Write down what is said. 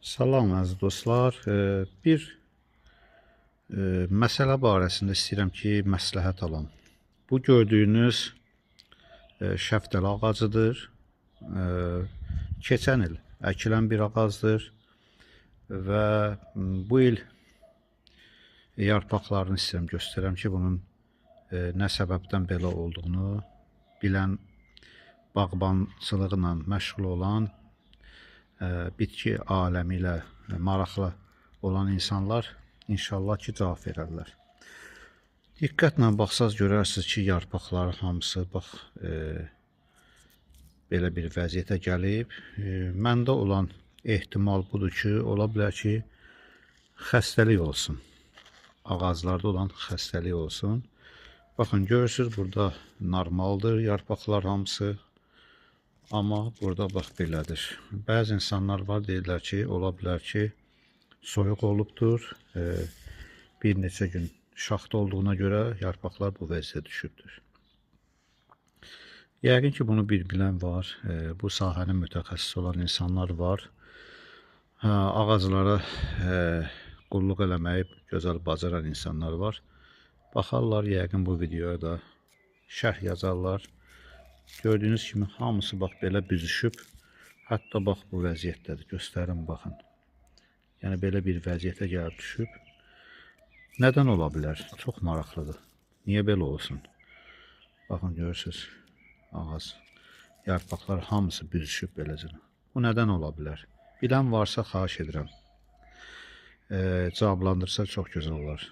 Salam əziz dostlar. Bir məsələ barəsində istəyirəm ki, məsləhət alam. Bu gördüyünüz şəftalı ağacıdır. Keçən il əkilən bir ağacdır və bu il yarpaqlarını istəyirəm göstərəm ki, bunun nə səbəbdən belə olduğunu bilən, bağbançılıqla məşğul olan, bitki aləmi ilə maraqlı olan insanlar inşallah ki, cavab verərlər. Diqqətlə baxsaz görərsiniz ki, yarpaqları hamısı bax belə bir vəziyyətə gəlib. Məndə olan ehtimal budur ki, ola bilər ki, xəstəlik olsun. Ağaclarda olan xəstəlik olsun. Baxın, görürsünüz, burada normaldır yarpaqlar hamısı. Amma burada bax belədir. Bəzi insanlar var, deyirlər ki, ola bilər ki, soyuq olubdur. Bir neçə gün şaxta olduğuna görə yarpaqlar bu vəziyyətə düşübdür. Yəqin ki, bunu bir bilən var. Bu sahənin mütəxəssisi olan insanlar var. Ağaclara qulluq eləməyi gözəl bacaran insanlar var. Baxarlar, yəqin bu videoya da şərh yazarlar. Gördüyünüz kimi hamısı bax belə büzüşüb. Hətta bax bu vəziyyətdədir. Göstərim, baxın. Yəni belə bir vəziyyətə gəlib düşüb. Nədən ola bilər? Çox maraqlıdır. Niyə belə olsun? Baxın, görürsünüz, ağac, yarpaqlar hamısı büzüşüb beləcə. Bu nədən ola bilər? Bilən varsa xahiş edirəm. Cavablandırsa çox gözəl olar.